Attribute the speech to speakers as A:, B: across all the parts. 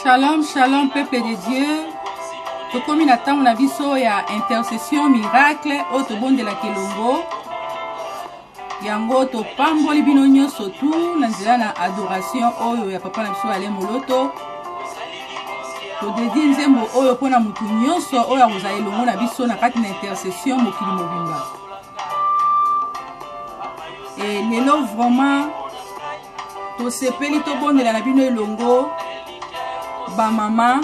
A: Shalom, shalom, peuple de Dieu. Tokomi na ntango na biso ya intercession miracle oyo tobondelaka elongo. Yango topamboli bino nyonso tu na nzela na adoration oyo ya papa na biso Ale Moloto. Todedie nzembo oyo mpo na motu nyonso oyo akozala elongo na biso na kati na intercession mokili mobimba. E lelo vraiment tosepeli tobondela na bino elongo bamama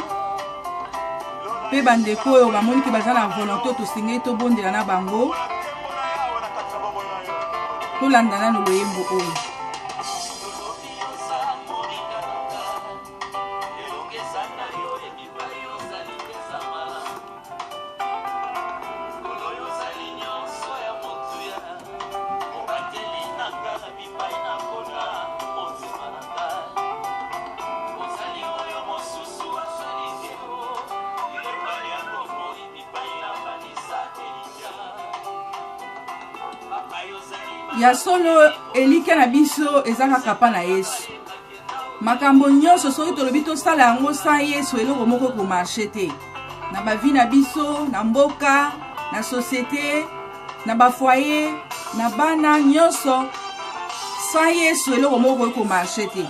A: mpe bandeko oyo bamoni ke baza na volonté tosengeli tobondela na bango. Tolanda nano loyembo oyo. Ya solo, elikya na biso eza kaka mpa na Yesu. Makambo nyonso soki tolobi tosala yango sans Yesu, eloko moko ekomarche te na bavi na biso, na mboka, na société, na bafoyer, na bana nyonso. Sans Yesu eloko moko ekoki komarche te.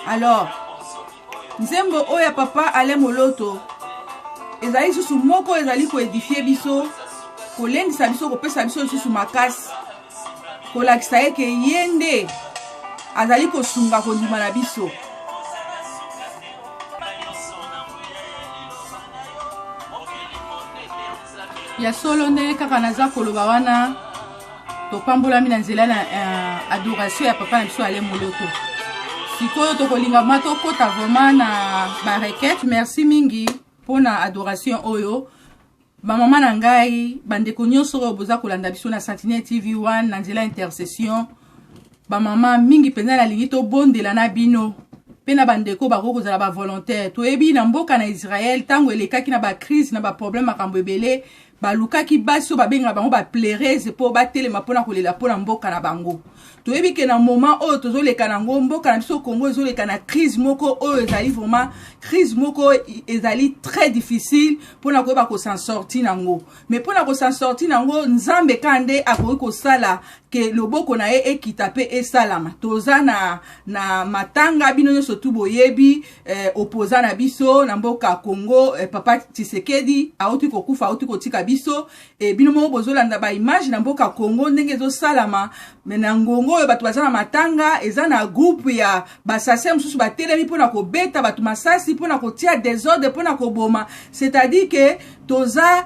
A: Alors nzembo oyo ya papa Alain Moloto ezali lisusu moko ezali koedifie biso, kolendisa biso, kopesa biso lisusu makasi, kolakisa ye ke ye nde azali kosunga kondima na biso. Ya solo, ndenge kaka naza koloba wana, topambolami na nzela na adoration ya papa na biso Ale Moloto. Sikoyo tokolinga ma tokɔta vraiment na barequête. Merci mingi mpona adoration oyo. Bamama na ngai, bandeko nyonso oyo boza kolanda biso na Sentinelle TV 1 na nzela intercession, bamama mingi mpenza, nalingi tobondela na bino mpe na bandeko bakoki kozala bavolontaire. Toyebi na mboka na Israel, ntango elekaki na bacrise, na baproblème, makambo ebele, balukaki basi oyo babengaka bango bapleureuses mpo batelema mpona kolela mpona mboka na bango. Toyebi ke na moment oyo tozoleka nango, mboka na biso Congo ezoleka na crise moko oyo ezali vraiment crise moko ezali très difficile mpona koyeba kos'en sortir nango. Mais mpona kos'en sortir nango, Nzambe kaka nde akoki kosala ke loboko na ye ekita mpe esalama. Toza na matanga, bino nyonso tu boyebi, opposant na biso na mboka Congo, papa Tshisekedi auti kokufa, auti kotika biso. Bino moko bozolanda baimage na mboka Congo ndenge ezosalama. Mais na ngongo oyo bato baza na matanga, eza na groupe ya basase mosusu batelemi mpona kobeta bato masasi, mpona kotia désordre, mpona koboma. C'est-à-dire ke toza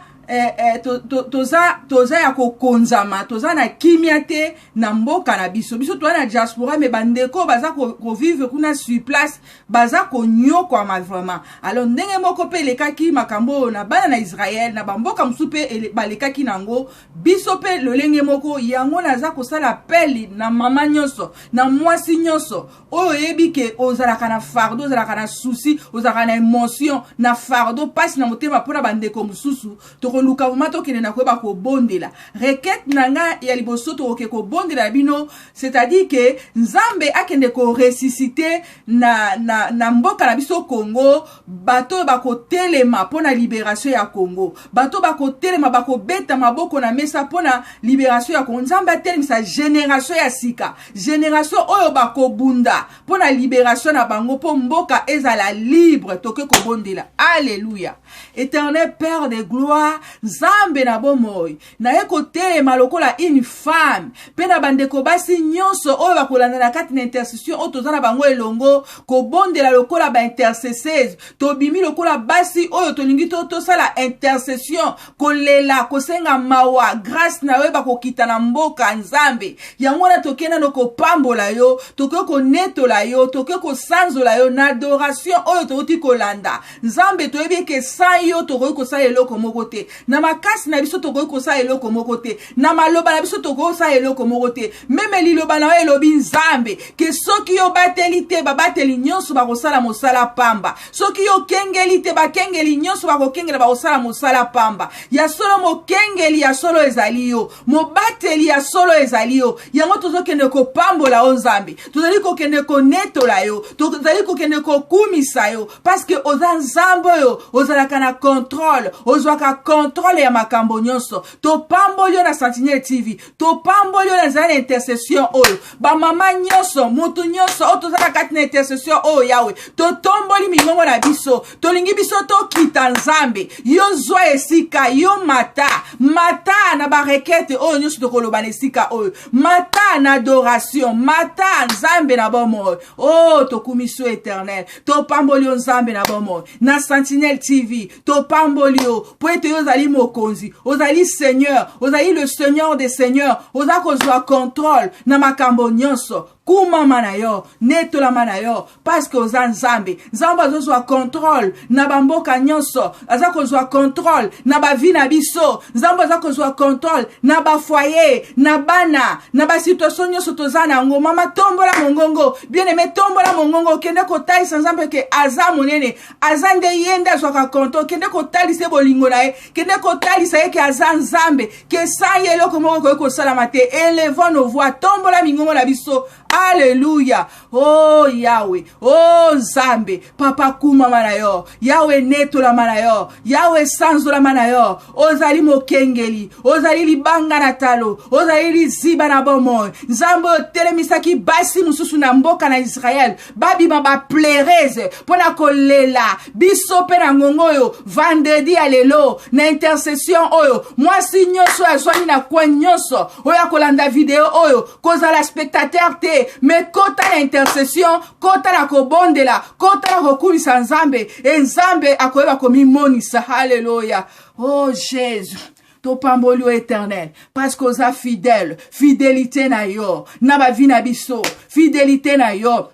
A: ya kokonzama, toza na kimia te na mboka na biso. Biso toza na diaspora, mais bandeko baza kovivre kuna sur place baza konyokwama vraiment. Alors ndenge moko mpe elekaki makambo oyo na bana na Israel, na bamboka mosusu mpe balekaki nango, biso mpe lolenge moko. Yango naza kosala appel na mama nyonso, na mwasi nyonso oyo oyebi ke ozalaka na fardeau, ozalaka na souci, ozalaka na émotion, na fardeau, mpasi na motema mpona bandeko mosusu. Tokoluka vraiment tokende na koyeba kobondela. Requête na ngai ya liboso, tokoke kobondela bino, c'est-à-dire ke Nzambe akende koressusciter na mboka na biso Congo bato oyo bakotelema mpo na libération ya Congo, bato bakotelema, bakobeta maboko na mesa mpo na libération ya Congo. Nzambe atelemisa génération ya sika, génération oyo bakobunda mpo na libération na bango, mpo mboka ezala libre. Toke kobondela. Alleluya. Éternel Père de gloire, Nzambe na bomoi, naye kotelema lokola une femme mpe na bandeko basi nyonso oyo bakolanda na kati na intercession oyo toza na bango elongo, kobondela lokola baintercesseuse. Tobimi lokola basi oyo tolingi tosala intercession, kolela, kosenga mawa, grâce na yo oyeba kokita na mboka. Nzambe, yango wana tokei nano kopambola yo, tokoki konetola yo, tokoki kosanzola yo na adoration oyo tokoki kolanda. Nzambe, toyebi eke sans yo tokoki kosala eloko moko te. Na makasi na biso tokoki kosala eloko moko te, na maloba na biso tokoki kosala eloko moko te. Meme liloba na yo elobi, Nzambe, ke soki yo bateli te, babateli nyonso bakosala mosala pamba. Soki yo okengeli te, bakengeli nyonso bakokengela, bakosala mosala pamba. Ya solo, mokengeli ya solo ezali yo, mobateli ya solo ezali yo. Yango tozokende kopambola yo, Nzambe, tozali kokende konetola yo, tozali kokende kokumisa yo, parce que oza Nzambe oyo ozalaka na contrôle, ozwaka contrôle ya makambo nyonso. Topamboli yo na Sentinelle TV, topamboli yo na nzela na intercession oyo. Bamama nyonso, motu nyonso oyo toza na kati na intercession oyo, Yawe, totomboli mingongo na biso, tolingi biso tokita. Nzambe, yo zwa esika, yo mata, mata na barequêtes oyo nyonso tokoloba na esika oyo, mata na adoration, mata, Nzambe na bomoi. O oh, tokumisi yo, Éternel, topamboli yo, Nzambe na bomoi. Na Sentinelle TV topamboli yo mpo ete yo ozali mokonzi, ozali Seigneur, ozali le Seigneur des seigneurs, oza kozwa contrôle na makambo nyonso. Kumama na yo, netolama na yo, parce que oza Nzambe. Nzambe azozwa contrôle na bamboka nyonso, aza kozwa contrôle na bavies na biso. Nzambe aza kozwa contrôle na bafoyer, na bana, na basituation nyonso toza na yango. Mama, tombola mongongo. Bien aimé, tombola mongongo, okende kotalisa Nzambe ke aza monene, aza nde ye nde azwaka contrôle. Kende kotalisa ye bolingo na ye, kende kotalisa ye ke aza Nzambe, ke sans ye eloko moko ekoki kosalama te. Élevons nos voix, tombola mingongo na biso. Alleluya! O oh, Yawe, o oh, Nzambe Papa, kumama na yo. Yawe, netolama na yo. Yawe, sanzolama na yo. Ozali mokengeli, ozali libanga na talo, ozali liziba na bomoi. Nzambe oyo otelemisaki basi mosusu na mboka na Israele babima bapleureuse mpo na kolela biso mpe na ngongo oyo, vendredi ya lelo, na intercession oyo, mwasi nyonso oyo azwani na coin nyonso oyo akolanda video oyo, kozala spectateur te, mais kota na intercession, kota na kobondela, kota na kokumisa Nzambe, e Nzambe akoyeba komimonisa. Halleluya! Oh Jésus, topamboli yo, Éternel, parce que oza fidèle. Fidélité na yo na bavies na biso, fidélité na yo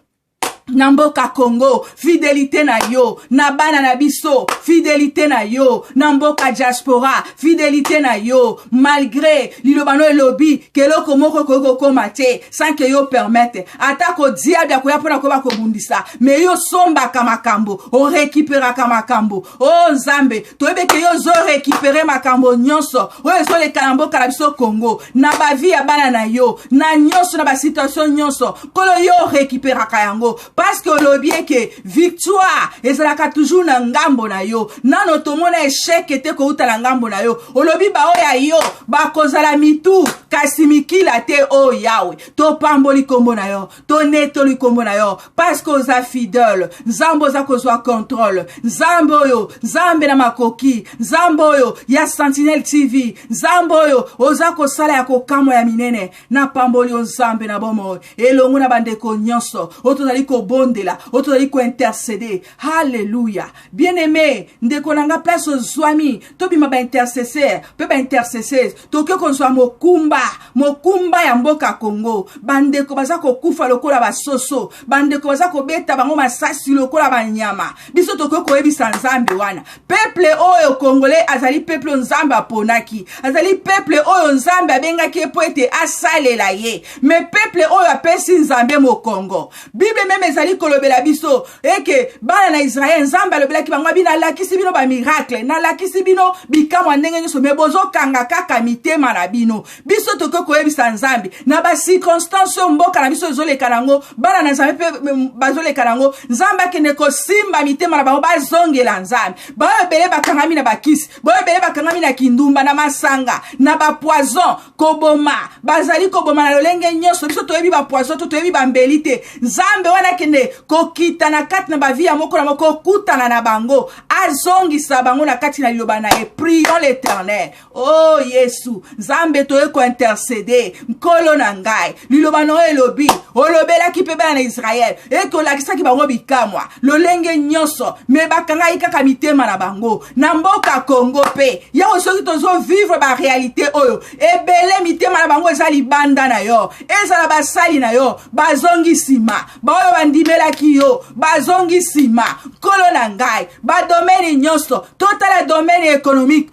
A: na mboka Congo, fidélité na yo na bana na biso, fidélité na yo na mboka diaspora, fidélité na yo malgré liloba no elobi ke eloko moko ekoki kokóma te sans ke yo permettre. Atako diable akoya mpona koyeba kobundisa, mais yo sombaka makambo, orécupéraka makambo. O Nzambe, toyebi ke yo ozorécupérer makambo nyonso oyo ezoleka na mboka na biso Congo, na bavies ya bana na yo, na nyonso, na basituation nyonso. Nkolo, yo orécupéraka yango, parce que olobi eke victoire ezalaka toujours na ngambo na yo. Nano tomona échec te kouta na ngambo na yo. Olobi baoyo ya yo bakozala mitu kasi mikila te. Oyo Yawe, topamboli nkombo na yo, tonetoli nkombo na yo, parce que oza fidèle. Nzambe oza kozwa contrôle, Nzambe oyo, Nzambe na makoki, Nzambe oyo ya Sentinelle TV, Nzambe oyo oza kosala ya kokamwa ya minene. Napamboli yo, Nzambe na bomoi, elongo na bandeko nyonso oyo tozali kobondela, oyo tozali kointercéder. Halleluya! Bien aimé, ndeko na nga, place ozwami, tobima baintercesseur mpe baintercesseuse, tokoki kozwa mokumba, mokumba ya mboka Congo. Bandeko baza kokufa lokola basoso, bandeko baza kobeta bango masasi lokola banyama. Biso tokoki koyebisa Nzambe wana. Peuple oyo congolais azali peuple oyo Nzambe aponaki, azali peuple oyo Nzambe abengaki ye mpo ete asalela ye, mais peuple oyo apesi Nzambe mokongo. Bible même ezali kolobela biso eke bana na Israele, Nzambe alobelaki bango abi: "Nalakisi bino bamiracle, nalakisi bino bikamwa ndenge nyonso, mais bozokanga kaka mitema na bino." Biso tokoki koyebisa Nzambe na bacirconstance oyo mboka na biso ezoleka nango, bana na Nzambe mpe bazoleka nango, Nzambe akende kosimba mitema na bango, bazongela Nzambe. Baoyo ebele bakangami na bakisi, baoyo ebele bakangami na kindumba, na masanga, na bapoison, koboma, bazali koboma na lolenge nyonso. Biso toyebi bapoison to toyebi bambeli te. Nzambe wana akende kokita na kati na bavies ya moko na moko, kokutana na bango, azongisa bango na kati na liloba na ye. Prions l'Éternel. O oh, Yesu, Nzambe, toye kointercéder. Nkolo na ngai, liloba na oyo elobi, olobelaki mpe bana na Israele eke olakisaki bango bikamwa lolenge nyonso, mais bakangaki kaka mitema na bango. Na mboka Kongo mpe, yango soki tozovivre baréalité oyo, ebele mitema na bango eza libanda na yo. Ezala basali na yo bazongi nsima, baoyo bandimelaki yo bazongi nsima. Nkolo na ngai, badomaine. Domaine nyonso totala, domaine économique,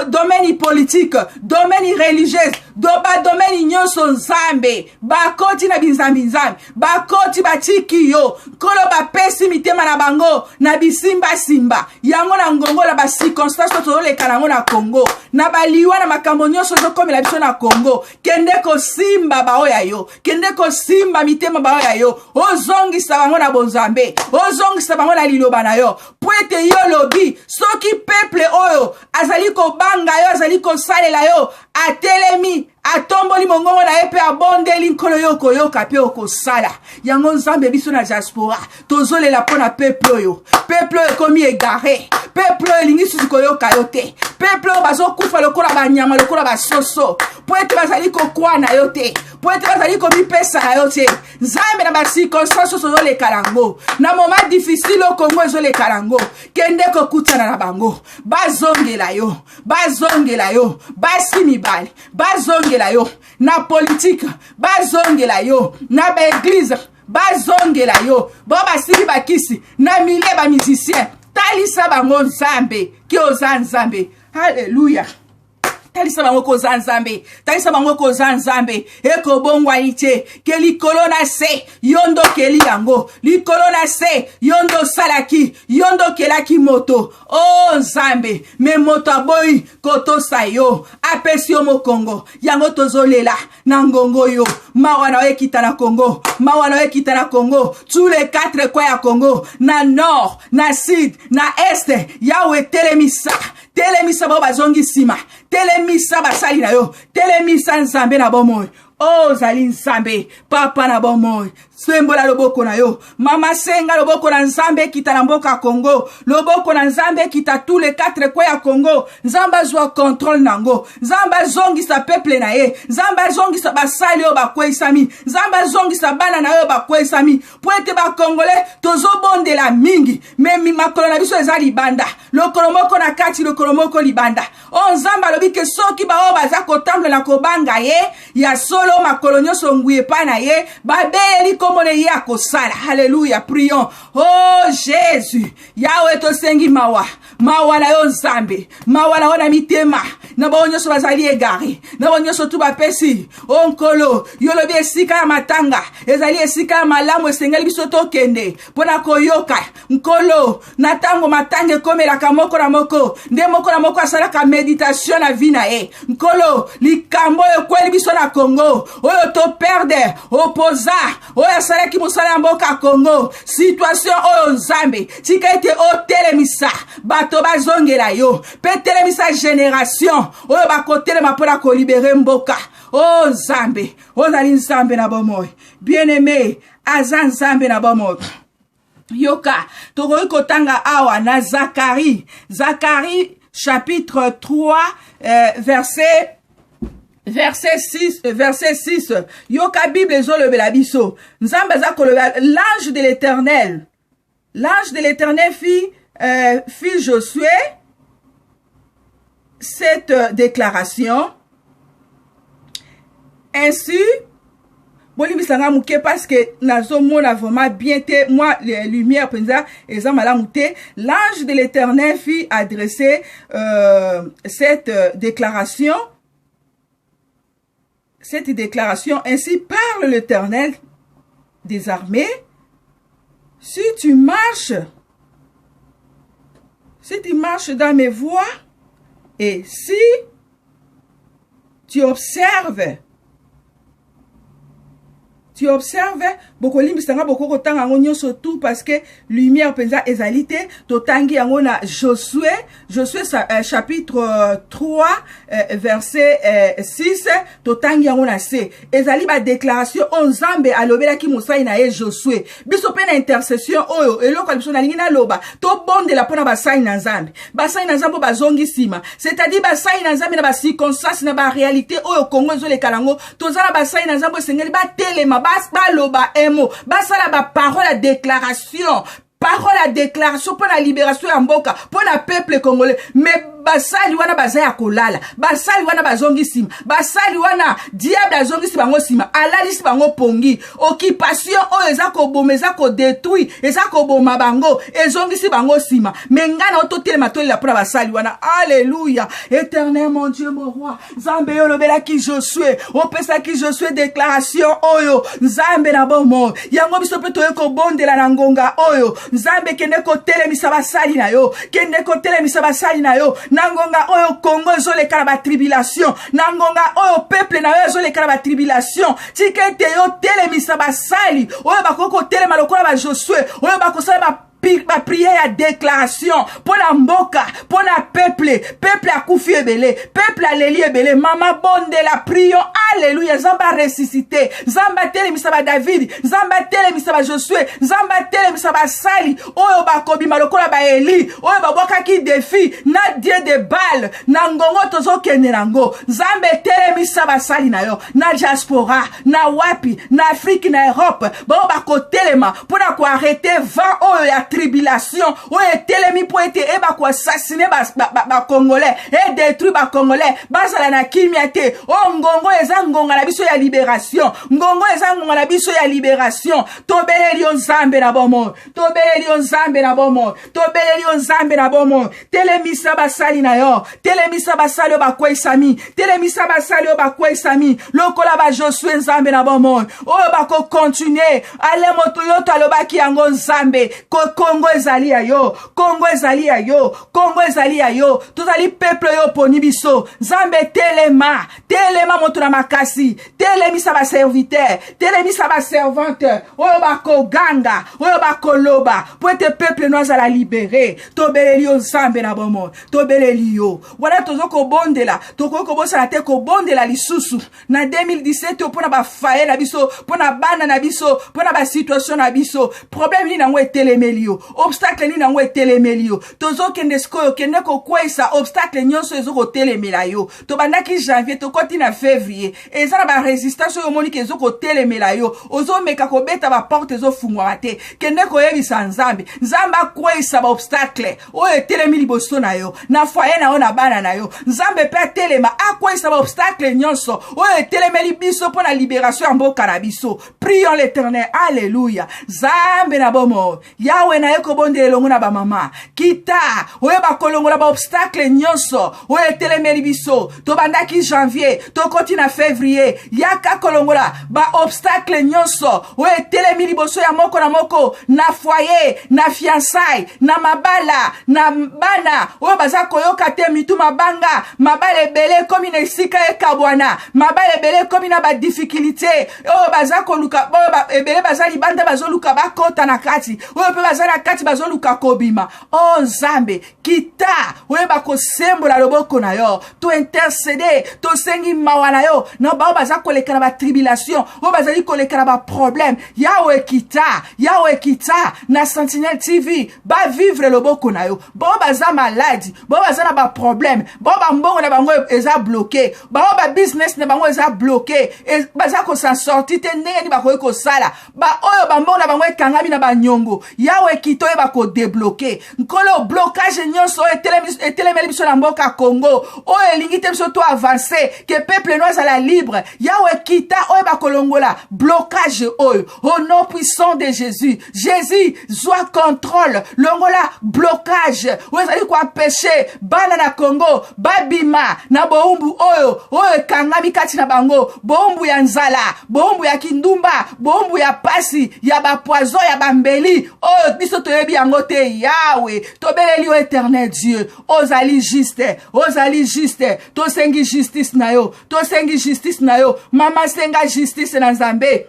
A: domaine politique, domaine religieuse, do badomaine nyonso. Nzambe, bakoti na binzambi. Nzambe, bakoti, batiki yo. Nkolo, bapesi mitema na bango na bisimbasimba. Yango na ngongo na bacirconstance oyo tozoleka nango na Congo, na baliwa, na makambo nyonso ezokomela biso na Congo, kende kosimba baoyo ya yo, kende kosimba mitema baoyo ya yo, ozongisa bango na bonzambe, ozongisa bango na liloba na yo, po ete yo lobi soki peuple oyo azali kobanga yo, azali kosalela yo, atelemi, atomboli mongongo na ye mpe abondeli, Nkolo, yo okoyoka mpe okosala yango. Nzambe, biso na diaspora tozolela mpo na peuple oyo. Peuple oyo ekomi égaré, peuple oyo elingi susu koyoka yo te, peuple oyo bazokufa lokola banyama, lokola basoso, mpo ete bazali kokwa na yo te, mpo ete bazali komipesa na yo te. Nzambe, na bacirconstance oyo ozoleka yango, na moment difficile oyo Kongo ezoleka yango, kende kokutana na bango, bazongela yo, bazongela yo. Basi, mibali, bazongela yo na politike, bazongela yo na baéglise, bazongela yo. Bo basili bakisi na milieu bamusicien, talisa bango, Nzambe, ke oza Nzambe. Halleluya! Talisa bango koza Nzambe, talisa bango koza Nzambe. Ekobongwani te, ke likolo na se yo nde okeli yango, likolo na se yo nde osalaki, yo nde okelaki moto. O oh, Nzambe, me moto aboyi kotosa yo, apesi yo mokongo. Yango tozolela na ngongo yo. Mawa na yo ekita na Congo, mawa na yo ekita na Congo, tous les quatre coins ya Congo, na nord, na sud, na est. Yawe, telemisa, telemisa bao bazongi nsima, telemisa basali na yo, telemisa, Nzambe na bomoi. O ozali Nzambe, Papa na bomoi, sembola loboko na yo. Mama, senga loboko na Nzambe ekita na mboka Congo, loboko na Nzambe ekita tous les quatre coins ya Congo. Nzambe azwa contrôle nango, Nzambe azongisa peuple na ye, Nzambe azongisa basali oyo bakweyisami, Nzambe azongisa bana na ye oyo bakweyisami, mpo ete bacongolais tozobondela mingi, me makolo na biso eza libanda, lokolo moko na kati, lokolo moko libanda. Oyo Nzambe alobi ke soki baoyo baza kotambola na kobanga ye ya solo, makolo nyonso ngwi epai na ye, babeyeli nkombo na ye, akosala. Halleluya! Prions. Oh Jésus, Yawe, tosengi mawa, mawa na yo, Nzambe, mawa na yo na mitema na bango nyonso bazali égaré, na bango nyonso tu bapesi. O Nkolo, yo lobi esika ya matanga ezali esika ya malamu, esengeli biso tokende mpo na koyoka. Nkolo, na ntango matanga ekomelaka moko na moko, nde moko na moko asalaka méditation na vie na ye. Nkolo, likambo oyo ekweli biso na Congo oyo, toperdre opposant oyo asalaki mosala ya mboka Congo, situation oyo, Nzambe, tika ete otelemisa bato bazongela yo, mpe telemisa génération oyo bakotelema mpona kolibérer mboka. O Nzambe, ozali Nzambe na bomoi. Bien aimé, aza Nzambe na bomoi. Yoka, tokoki kotanga awa na Zakari, Zakari chapitre 3, verset 6, verset 6. Yoka, Bible ezolobela biso, Nzambe aza kolobela. L'ange de l'Éternel, l'ange de l'Éternel fit Josué cette déclaration ainsi. Bolimbisanga moke parce que nazomona vraiment bien te, moi lumière mpenza eza malamu te. L'ange de l'Éternel fit adresser cette déclaration: ainsi parle l'Éternel des armées, si tu marches dans mes voies et si tu observes. Bokolimbisa nga, bokoki kotanga yango nyonso tout parce que lumière mpenza ezali te. Totangi yango na Josué chapitre 3, verset 6. Totangi yango na se, ezali badéclaration oyo Nzambe alobelaki mosali na ye Josué. Biso mpe na intercession oyo, eloko ya biso nalingi naloba, tobondela mpona basali na Nzambe, basali na Nzambe oyo bazongi nsima, c'est-à-dire basali na Nzambe na bacirconstance, na baréalité oyo Kongo ezoleka yango. Toza na basali na Nzambe oyo esengeli batelema, baloba emo, basala baparole ya déclaration, parole ya déclaration mpo na libération ya mboka, mpo na peuple congolais. Mais Basali wana baza ya kolala, basali wana bazongi nsima, basali wana diable azongisi bango nsima, alalisi bango pongi. Occupation oyo eza koboma, eza kodetruire, eza koboma bango, ezongisi bango nsima. Me ngai na yo totelema, tolela mpo na basali wana. Alleluya! Éternel mon Dieu, mon roi, Nzambe, yo olobelaki Josue, opesaki Josue déclaration oyo. Nzambe na bomoi, yango biso mpe toye kobondela na ngonga oyo. Nzambe, kende kotelemisa basali na yo, kende kotelemisa basali na yo na ngonga oyo Kongo ezoleka na batribulation, na ngonga oyo peuple na yo ezoleka na batribulation. Tika ete yo telemisa basali oyo bakoki kotelema lokola bajosue, oyo bakosala ba baprière ya déclaration mpo na mboka, mpo na peuple. Peuple akufi ebele, peuple aleli ebele. Mama, bondela, prions. Alleluya! Nzambe aressuscite, Nzambe atelemisa badavid, Nzambe atelemisa bajosue, Nzambe atelemisa basali oyo bakobima lokola baeli oyo babwakaki défi na dieu de Baal. Na ngongo tozokende nango, Nzambe, etelemisa basali na yo na diaspora, na wapi, na Afrique, na Europe, bao bakotelema mpo na koarrêter vent oyo ya tribulation oyo etelemi mpo ete eba koassassiner bacongolais, edétruire bacongolais, bazala na kimia te. Oyo ngongo eza ngonga na biso ya libération, ngongo eza ngonga na biso ya libération. Tobeleli yo, Nzambe na bomoi, tobeleli yo, Nzambe na bomoi, tobeleli yo, Nzambe na bomoi. Telemisa basali na yo, telemisa basali oyo bakweyisami, telemisa basali oyo bakweyisami lokola bajosue. Nzambe na bomoi, oyo bakocontinuer ale moto yoto alobaki yango. Nzambe, Kongo ezali ya yo, Kongo ezali ya yo, Kongo ezali ya yo. Tozali peuple oyo oponi biso. Nzambe, telema, telema, moto na makasi, telemisa baserviteur, telemisa baservante oyo bakoganga, oyo bakoloba mpo ete peuple no azala libéré. Tobeleli yo, Nzambe na bomoi, tobeleli yo. Wana toza kobondela, tokoki kobosana te kobondela lisusu na 2017 oyo mpo na bafoyer na biso, mpo na bana na biso, mpo na basituation na biso. Problème nini yango etelemeli yo? Obstacle nini yango etelemeli yo? Tozokende sikoyo, kende kokweyisa obstacle nyonso ezokotelemela yo. Tobandaki janvier, tokoti na février. Eza na barésistance oyo omoniki ezokotelemela yo, ozomeka kobeta baporte, ezofungwama te. Kende koyebisa Nzambe, Nzambe akweyisa baobstacle oyo etelemi liboso na yo, na foyer na yo, na bana na yo. Nzambe mpe atelema, akweyisa baobstacle nyonso oyo etelemeli biso mpo na libération ya mboka na biso. Prions l'Éternel. Alleluya! Nzambe na bomoi, Yawe, na ye kobondela elongo na bamama. Kita oyeba kolongola baobstacle nyonso oyo etelemeli biso. Tobandaki janvier, tokoti na février. Yaka kolongola baobstacle nyonso oyo etelemi liboso ya moko na moko, na foyer, na fiançailles, na mabala, na bana oyo baza koyoka te, mitu mabanga, mabala ebele ekomi na esika ekabwana, mabala ebele ekomi na badifficulté, oyo baza koluka, oyo ebele baza libanda bazoluka bakota na kati, oyo mpe baza na kati bazoluka kobima. O Nzambe, kita oyeba kosembola loboko na yo. Tointercéder, tosengi mawa na yo na bao baza koleka na batribulation, oyo bazali koleka na baproblème. Yawe, kita, Yawe, kita na Sentinelle TV, bavivre loboko na yo. Bao baza maladi, bao baza na baproblème, bao bambongo na bango eza bloqué, bao babusiness na bango eza bloqué, baza kosan sortir te, ndenge nini bakoki kosala? Baoyo bambongo na bango ekangami na banyongo, Yawe, kita oyeba kodébloquer. Nkolo, blocage nyonso oyo etelemeli biso na mboka Congo, oyo elingi te biso to avance, ke peuple no azala libre, Yawe, kita oyeba kolongola blocage oyo au nom puissant de Jésus. Jésus, zwa contrôle, longola blocage oyo ezali koempêcher bana na Congo babima na bowumbu oyo ekangami kati na bango, bowumbu ya nzala, bowumbu ya kindumba, bowumbu ya pasi, ya bapoison, ya bambeli oyo biso toyebi yango te. Yawe, tobeleli yo, Éternel Dieu, ozali juste, ozali juste. Tosengi justice na yo, tosengi justice na yo. Mama, senga justice na Nzambe,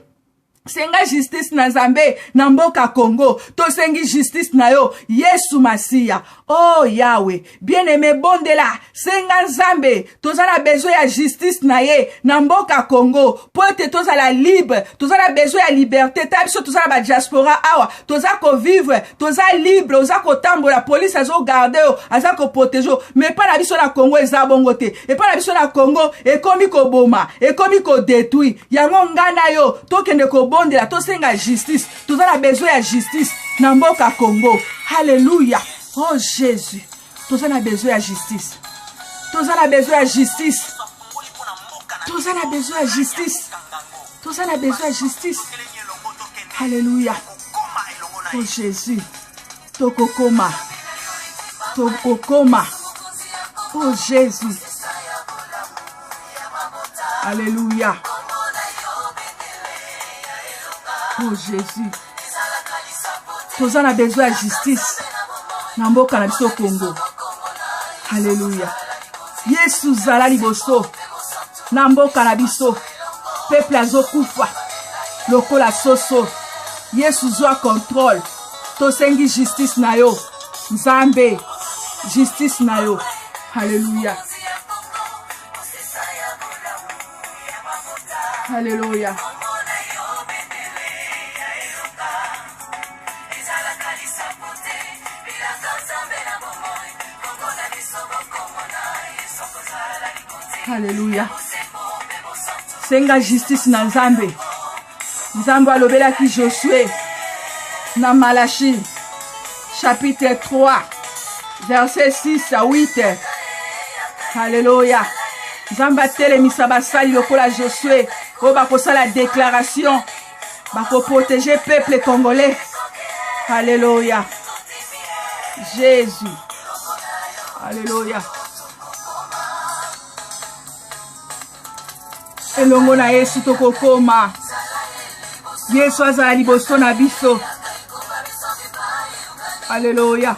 A: senga justice na Nzambe na mboka Congo. Tosengi justice na yo, Yesu Masiya. O oh, Yawe, bien-aimé, bondela, senga Nzambe. Toza na besoin ya justice na ye na mboka Congo mpo ete tozala libre. Toza na besoin ya liberté. Ta biso toza na badiaspora awa, toza kovivre, toza libre, oza kotambola, polise azogarder yo, aza koprotéger yo. Mais epai na biso na Congo eza bongo te. Epai na biso na Congo ekomi koboma, ekomi kodétruire. Yango ngai na yo tokende kobondela, tosenga justice. Toza na besoin ya justice na mboka Congo. Halleluya! Oh Jésus, toza na besoin ya justice. Toza na besoin ya justice. Toza na besoin ya justice. Toza na besoin ya justice. Alléluia. Oh Jésus. Tokokoma. Tokokoma. Oh Jésus. Alléluia. Oh Jésus. Toza na besoin ya justice na mboka na biso Congo. Alléluia. Yesu zala liboso na mboka na biso. Peuple azokufa lokola soso. Yesu zwa contrôle. Tosengi justice na yo. Nzambe, justice na yo. Alléluia. Alléluia. Alléluia. Senga justice na Nzambe. Nzambe alobelaki Josue na Malachi chapitre 3 verset 6 à 8. Alléluia. Nzambe atelemisa basali lokola Josue oyo bakosala déclaration, bakoprotege peuple congolais. Alléluia. Jésus. Alléluia. Elongo na Yesu tokokoma. Yesu azala liboso na biso. Alléluia.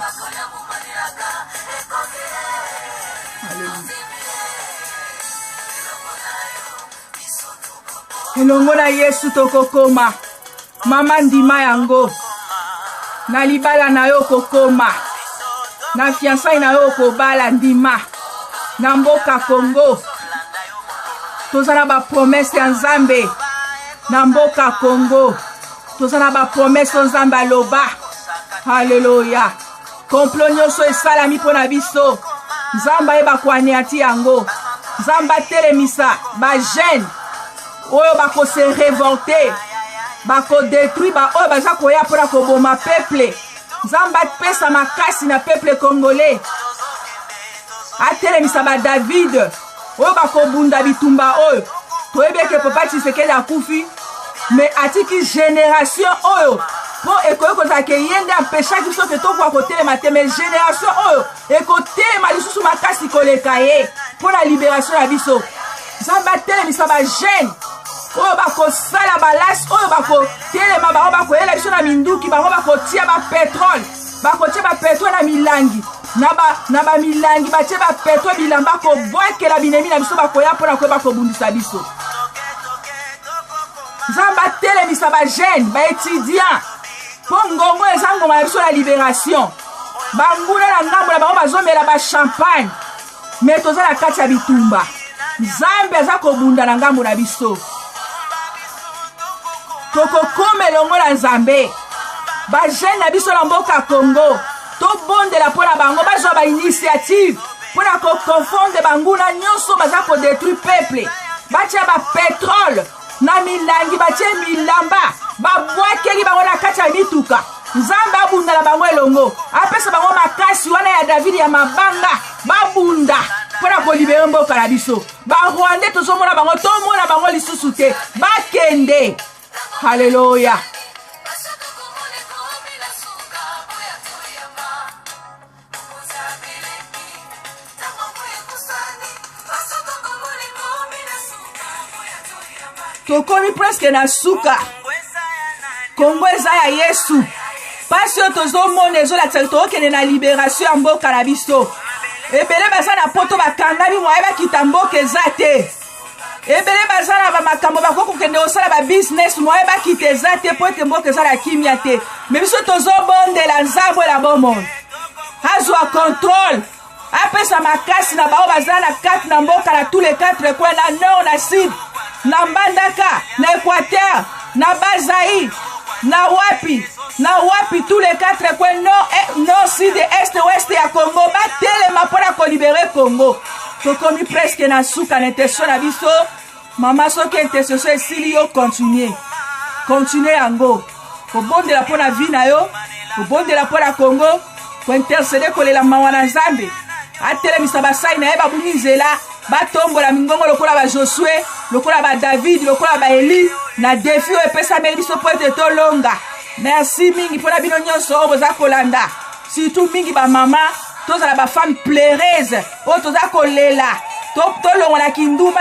A: Elongo na Yesu tokokoma. Mama ndima yango. Na libala na yo okokoma. Na fiançailles na yo okobala ndima. Na mboka Congo. Toza na ba promesse ya Nzambe. Na mboka Congo. Toza na ba promesse oyo Nzambe aloba. Alléluia. Complot nyonso esalami mpo na biso. Nzambe ayeba koaneanti yango. Nzambe atelemisa ba jeune oyo bakose revolte, bakodetruire baoyo baza koya mpo na koboma peuple. Nzambe apesa makasi na peuple congolais, atelemisa ba David oyo bakobunda bitumba oyo. Toyebi eke papa Tshisekedi akufi, me atiki generation oyo mpo ekoki kozala ke ye nde ampeshaki biso ke tokoka kotelema te, me generation oyo ekotelema lisusu makasi koleka ye mpo na liberation ya biso. Nzambe atelemisa ba jeune oyo bakosala balasi, oyo bakotelema, bango bakoyela biso na minduki, bango bakotia ba petrole, bakotia ba petrole na milangi, na bamilangi batie ba petrole, bilamba kobwakela binemi na biso, bakoya mpo na koyeba kobundisa biso. Nzambe atelemisa ba jeune, ba étudiant, mpo ngongo eza ngonga na biso ya liberation. Banguna na ngambo na bango bazomela ba champagne, me toza na kati ya bitumba. Nzambe aza kobunda na ngambo na biso. Tokokoma elongo na Nzambe. Ba jeune na biso na mboka Congo, tobondela mpo na bango, bazwa ba initiative mpo na kokonfondre banguna nyonso baza kodetruire peuple. Batia ba petrole na milangi, batie milamba, babwakeli bango na kati ya mituka. Nzambe abunda na bango elongo, apesa bango makasi wana ya David ya mabanga, babunda mpo na kolibere mboka na biso. Ba Rwandais tozomona bango, tomona bango lisusu te, bakende. Haleluya. Tokomi presque na suka. Kongo eza ya Yesu. Pasi oyo tozomona ezolakisa tokokende na liberation ya mboka na biso. Ebele baza na poto bakangami, mwaye bakita mboka eza te. Ebele baza na bamakambo bakoki kokende kosala ba business, mwaye bakita eza te, mpo ete mboka eza na kimia te. Me biso tozobondela Nzambe na bomoi azwa contrôle, apesa makasi na bango baza na kati na mboka, na tous les quatre coins, na nord, na sud, na Mbandaka, na Équateur, na Bazai, na wapi na wapi, tous les quatre coins, nord, nord, sud, est, ouest ya Congo, batelema mpona kolibere Congo. Tokomi presque na suka na intercession na biso. Mama, soki intercession esili, yo continue, continue yango, kobondela mpo na vie na yo, kobondela mpo na Congo, kointercede, kolela mawa na Nzambe. Atelemisa basali na ye babungi nzela, batombola mingongo lokola baJosue, lokola baDavid, lokola baEli, na défi oyo epesameli biso mpo ete tolonga. Merci mingi mpona bino nyonso oyo boza kolanda, surtout mingi bamama. Tozala bafemme pleureuse oyo toza kolela, tolongwa na kindumba.